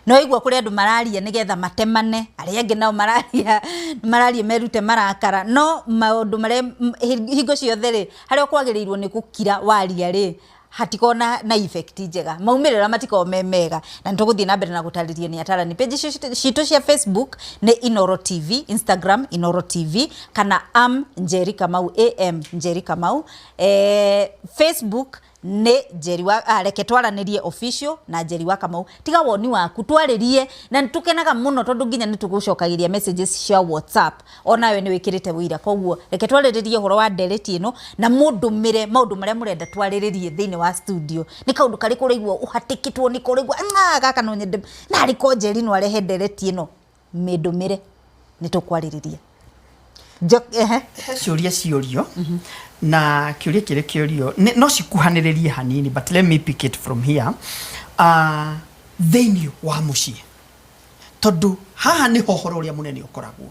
No igua kũrĩ andũ mararia nĩgetha matemane, arĩa angĩ nao mararia mararia merute marakara, no maũndũ marĩa hingo ciothe rĩ, harĩa ũkwagĩrĩirwo nĩ gũkira waria rĩ, hatikoragwo na effect njega, maumĩrĩra matikoragwo me mega, na nĩ tũgũthiĩ na mbere na gũtarĩrio nĩ atarani. Page citũ cia Facebook nĩ Inooro TV, Instagram Inooro TV, kana Am Njeri Kamau, AM Njeri Kamau, Facebook nĩ Njeri wa, ah, reke twaranĩrie official na Njeri wa Kamau. Tiga woni waku twarĩrie, na nĩ tũkenaga mũno tondũ nginya nĩ tũgũcokagĩria messages cia WhatsApp, onawe nĩ wĩkĩrĩte wũira. Koguo reke twarĩrĩrie ũhoro wa ndereti ĩno na mũndũmĩre maũndũ marĩa mũrenda twarĩrĩrie thĩinĩ wa studio. Nĩ kaũndũ karĩkũ ũraigua ũhatĩkĩtwo nĩko, ũraigua ng'a gaka no nyende narĩ ko Njeri no arehe ndereti ĩno, mĩndũmĩre nĩ tũkwarĩrĩria. Ehe. He ciũria ciũrio na kĩũria kĩrĩ kĩũrio no cikuhanĩrĩrie hanini, but let me pick it from here. Thĩinĩ wa mũciĩ, tondũ haha nĩho ũhoro ũrĩa mũnene ũkoragwo,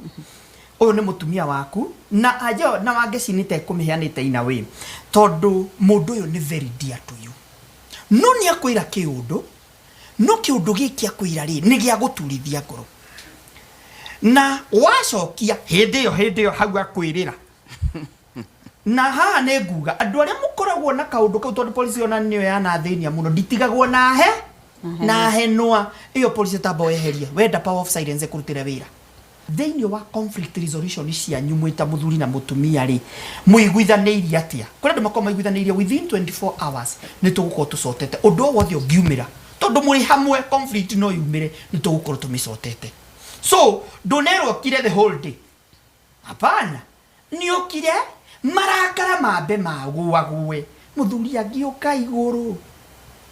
ũyũ nĩ mũtumia waku na anjo na Wangeci nĩ tekũmĩheanĩte in a way, tondũ mũndũ ũyũ nĩ very dear to you, no nĩ akwĩra kĩũndũ, no kĩũndũ gĩkĩ akwĩra rĩ nĩ gĩa gũturithia ngoro, na wacokia hĩndĩ ĩyo hau akwĩrĩra. Na haha nĩ nguga andũ arĩa mũkoragwo na kaũndũ kau, tondũ polisi ona nĩyo yanathĩnia mũno, nditigagwo na he na henwa ĩyo polisi tamba weherie wenda power of silence ĩkũrutĩre wĩra thĩinĩ wa conflict resolution cianyu mwĩ ta mũthuri na mũtumia rĩ, mũiguithanĩirie atĩa? Kũrĩ andũ makoragwo maiguithanĩirie within 24 hours nĩ tũgũkorwo tũcotete ũndũ o wothe ũngiumĩra, tondũ mũrĩ hamwe conflict no yumĩre, nĩ tũgũkorwo tũmĩcotete. So ndũnerwo kire the whole day, hapana, nĩ ũkire marakara mambe magũagũe, mũthuri angĩũka igũrũ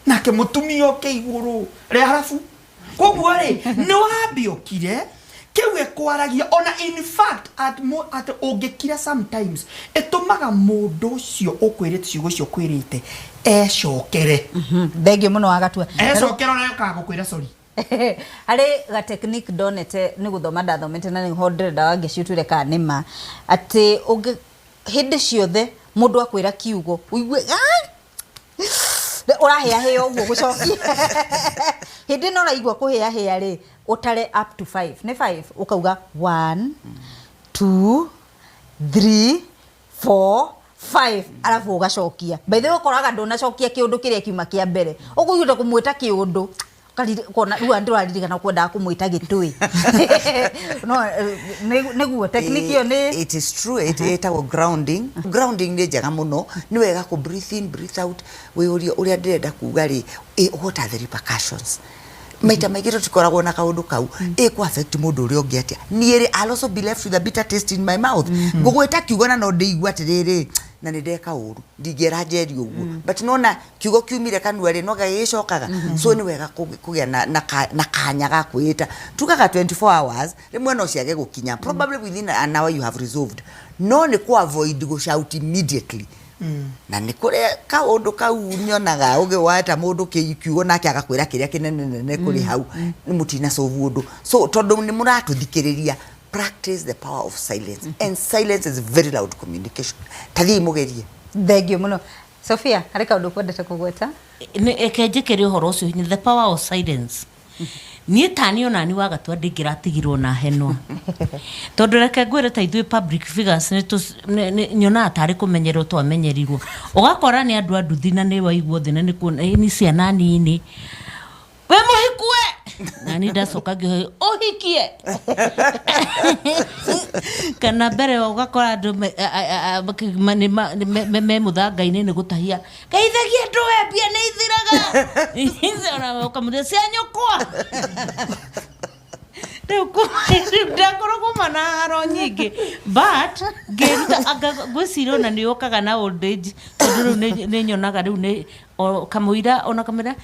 nake mũtumia oke igũrũ rĩa harabu. Koguo rĩ, nĩ wambe ũkire kĩu ĩkwaragia. Ona in fact at, mo, at ũngĩkira sometimes ĩtũmaga mũndũ ũcio ũkwĩrĩte ciugo icio ũkwĩrĩte ecokere. Thengio mũno Wagatua. Ecokere ona yokaga gũkwĩra sorry. Harĩ ga technique ndonete nĩ gũthoma ndathomete, na nĩho ndĩrenda Wangeci ũtwĩre kana nĩ ma, atĩ ũngĩ hĩndĩ ciothe mũndũ akwĩra kiugo ũigue "Ah!" ũrahĩahĩa ũguo gũcokia, hĩndĩ ĩno ũraigua kũhĩahĩa rĩ, ũtare up to five, nĩ five, ũkauga one, two, three, four, five, arabu ũgacokia. By the way, ũkoraga ndũnacokia kĩũndũ kĩrĩa kiuma kĩa mbere, ũkũiguĩte kũmwĩta kĩũndũ, ũkona rĩu ndũraririkana kwendaga kũmwĩta gĩtũĩ. No nĩguo technique ĩyo nĩ It is true, it ĩtagwo grounding. Grounding nĩ njega mũno, nĩ wega kũ breathe in, breathe out, wĩyũrie ũrĩa ndĩrenda kuga rĩ, what are the repercussions? Maita maingĩ tũtikoragwo na kaũndũ kau, ĩ kũ affect mũndũ ũrĩa ũngĩ atĩa? Niĩ rĩ, I'll also be left with a bitter taste in my mouth. Ngũgwĩta kiugo na no ndĩigua atĩrĩrĩ, na nĩ ndeka ũru, ndingĩra Njeri ũguo, but nona kiugo kiumire kanua rĩ, no gagĩgĩcokaga. So nĩ wega kũgĩa na kanya ga kwĩĩta. Tugaga 24 hours, rĩmwe no ciage gũkinya, probably within an hour you have resolved, no nĩ kũ avoid gũ shout immediately. Na nĩ kũrĩ kaũndũ kau nyonaga ũgĩ weta mũndũ kiugo nake agakwĩra kĩrĩa kĩnene nene kũrĩ hau, nĩ mũtina solve ũndũ. So tondũ nĩ mũratũthikĩrĩria, practice the power of silence, and silence is very loud communication. Tathiĩ mũgerie. Thengio mũno. Sophia, harĩ kaũndũ kwendete kũgweta? Reke njĩkĩre ũhoro ũcio hinya, the power of silence. Niĩ tani onani Wagatua ndingĩratigirwo na henwa, tondũ reke ngwĩre, ta ithuĩ public figures nyonaga tarĩ kũmenyerwo twamenyerirwo, ũgakora nĩ andũ a nduthi na nĩ waigua thĩ na nĩ ciana nini, wĩ mũhikue, na ni ndacoka ngĩhoya ũhikie kana mbere ũgakora andũ me mũthanga-inĩ nĩ gũtahia geithagia andũ, we mbia nĩ ithiraga. Ona ũkamũria cia nyũkwa. Rĩu ndakoragwo ma na haro nyingĩ, but ngĩruta anga ngwĩciria ona nĩ ũkaga na old age, tondũ rĩu nĩ nyonaga rĩu nĩ o kamũira ona kamũira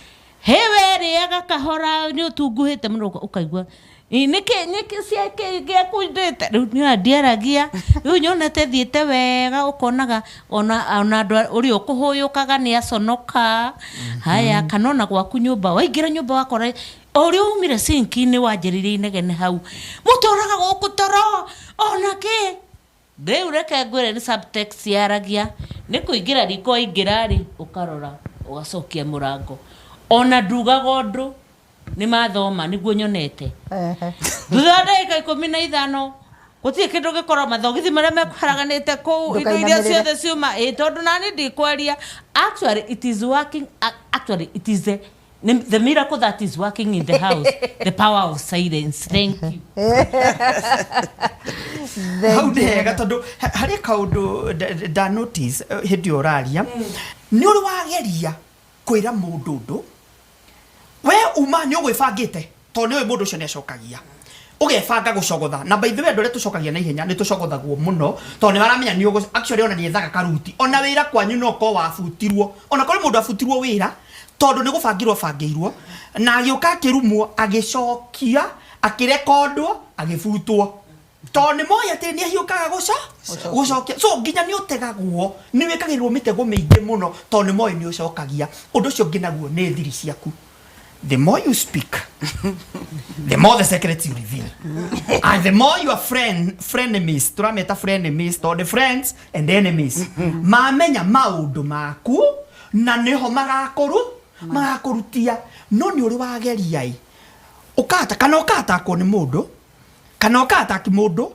he we rĩaga kahora nĩ ũtunguhĩte mũno, ũkaigua "Ĩ, nĩkĩ ciake gĩakundĩte rĩu nĩ ndiaragia rĩu nyonete thiĩte wega." Ũkonaga ona andũ ũrĩa ũkũhũyũkaga nĩ aconoka haya, kana ona gwaku nyũmba, waingĩra nyũmba wakora o ũrĩa umire sinki-inĩ wanjĩrĩirie inegene hau, mũtũraga gũkũ toro ona kĩ. Rĩu reke ngwĩre, nĩ subtext yaragia, nĩ kũingĩra riko waingĩra rĩ, ũkarora ũgacokia mũrango, ona ndugaga ũndũ. Nĩ mathoma nĩguo nyonete. Thutha wa ndagĩka 15 gũtirĩ kĩndũ gĩkorwo mathogithi marĩa mekũharaganĩte kũu, indo iria Ndũkainamĩrĩre. Ciothe ciuma ĩ tondũ nani ndikwaria. Actually it is working. Actually it is the miracle that is working in the house, the power of silence. Thank you. Hau nĩ hega tondũ harĩ kaũndũ nda notice hĩndĩ ĩyo ũraria nĩ ũrĩ wageria kwĩra mũndũ ũndũ we uma nĩ ũgwĩbangĩte tondũ nĩ ũĩ mũndũ ũcio nĩ acokagia, ũgebanga gũcogotha. Na by the way, andũ arĩa tũcokagia na ihenya nĩ tũcogothagwo mũno tondũ nĩ maramenya nĩ ũgũ actually ona nĩ ethaga karuti. Ona wĩra kwanyu no ũkorwo wabutirwo, ona kũrĩ mũndũ abutirwo wĩra tondũ nĩ gũbangirwo bangĩirwo na agĩũka akĩrumwo, agĩcokia, akĩrekondwo, agĩbutwo tondũ nĩ moĩ atĩ nĩ ahiũkaga gũcokia. So nginya nĩ ũtegagwo, nĩ wĩkagĩrwo mĩtego mĩingĩ mũno tondũ nĩ moĩ nĩ ũcokagia. Ũndũ ũcio ũngĩ naguo nĩ thiri ciaku. The more you speak, the more the secrets you reveal and the more your friend, frenemies, tũrameta frenemies tondũ nĩ friends and enemies, mamenya maũndũ maku na nĩho magakũrutia. No nĩ ũrĩ wageria ĩ ũkata kana ũkatakwo nĩ mũndũ kana ũkataki mũndũ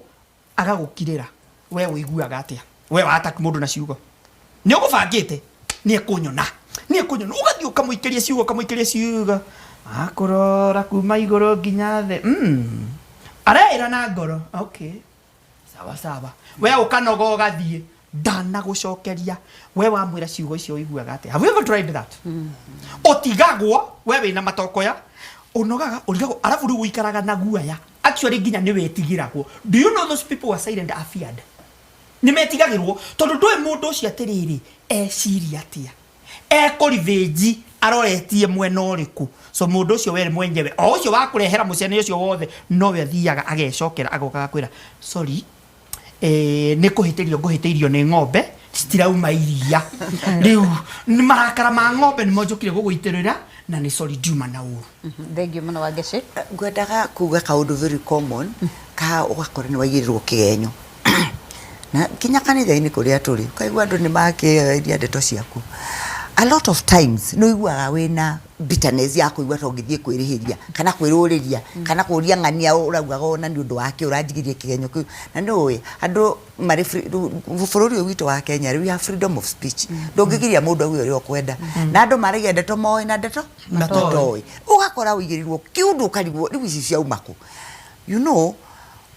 agagũkirĩra, we ũiguaga atĩa? We wataki mũndũ na ciugo, nĩ ũgũbangĩte nĩ ekũnyona, nĩ ekũnyona, ũgathiĩ ũkamũikĩria ciugo, ũkamũikĩria ciugo, akũrora kuma igũrũ nginya thĩ, areĩra na ngoro, "Okay, sawa sawa." We ũkanoga ũgathiĩ ndanagũcokeria. We wamwĩra ciugo icio ũiguaga atĩa? Have you ever tried that? Ũtigagwo we wĩna matokoya, ũnogaga, ũrigagwo, arabu rĩu ũikaraga na guoya. Actually nginya nĩ wĩtigĩragwo. Do you know those people who are silent are feared? Nĩ metigagĩrwo tondũ ndũĩ mũndũ ũcio atĩrĩrĩ eciria atĩa, ekũrivĩnji aroretie mwena ũrĩkũ. So mũndũ ũcio we mwenyewe o ũcio wa kũrehera mũcene ũcio wothe nowe athiaga agecokera, agoka agakwĩra, "Sorry, nĩ kũhĩtĩrio ngũhĩtĩirio nĩ ng'ombe citirauma iria, rĩu nĩ marakara ma ng'ombe nĩmo njũkire gũgũitĩrĩra na nĩ sorry, ndiuma na ũru." Thengiũ mũno, Wangeci. Ngwendaga kuga kaũndũ very common ka ũgakora nĩ waigĩrĩrwo kĩgenyo na kinya kanitha-inĩ kũrĩa tũrĩ, ũkaigua andũ nĩ makĩaria ndeto ciaku. A lot of times nĩ ũiguaga wĩna bitterness ya kũigua ta ũngĩthiĩ kwĩrĩhĩria kana kwĩrũrĩria kana kũria ng'ania ũraugaga ona nĩ ũndũ wake ũranjigĩrie kĩgenyo kĩu. Na nĩ ũĩ andũ marĩ bũrũri ũyũ witũ wa Kenya rĩ, we have freedom of speech. Ndũngĩgiria mũndũ auge ũrĩa ũkwenda na andũ maragia ndeto moĩ na ndeto matoĩ. Matoĩ. Ũgakora ũigĩrĩirwo kĩũndũ ũkarigwo rĩu ici ciauma kũ.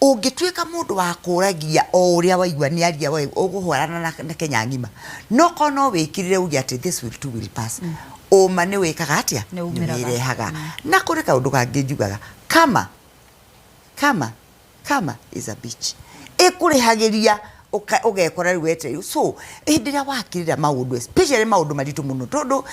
Ũngĩtuĩka mũndũ wa kũragia o ũrĩa waigua nĩ aria, we ũgũhwarana na Kenya ng'ima. No korwo no wĩkirĩre uge atĩ this will too will pass, ũma nĩ wĩkaga atĩa? Nĩ umĩraga. Nĩ wĩrehaga. Na kũrĩ kaũndũ kangĩ njugaga, kama kama kama is a bitch, ĩkũrĩhagĩria ũgekora rĩu wetereire. So hĩndĩ ĩrĩa wakirĩra maũndũ, especially maũndũ maritũ mũno, tondũ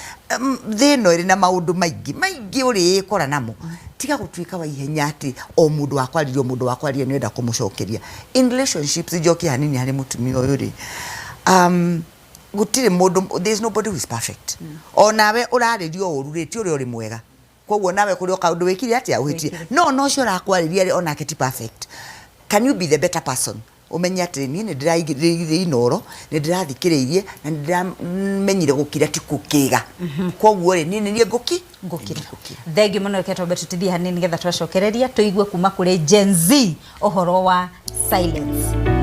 thĩ ĩno ĩrĩ na maũndũ maingĩ maingĩ ũrĩĩkora namo, tiga gũtuĩka wa ihenya atĩ o mũndũ wa kwaririo, mũndũ wa kwaria nĩ ũrenda kũmũcokeria. In relationships, njokie hanini harĩ mũtumia ũyũ rĩ, gũtirĩ mũndũ, there is nobody who is perfect. Onawe ũrarĩrio ũru rĩ, ti ũrĩa ũrĩ mwega, koguo nawe kũrĩ o kaũndũ wĩkire atĩa ũhĩtie. No ũcio ũrakwarĩria rĩ, onake ti perfect. Can you be the better person? Ũmenye atĩ niĩ nĩ ndĩraigĩrĩire inoro, nĩ ndĩrathikĩrĩirie na nĩ ndĩramenyire gũkira ti kũkĩga, koguo rĩ, niĩ nĩ niĩ ngũki Ngũkira. Thengiũ mũno. Reke twambe tũtithie hanini nĩgetha twacokereria tũigue kuma kũrĩ Gen Z ũhoro wa silence.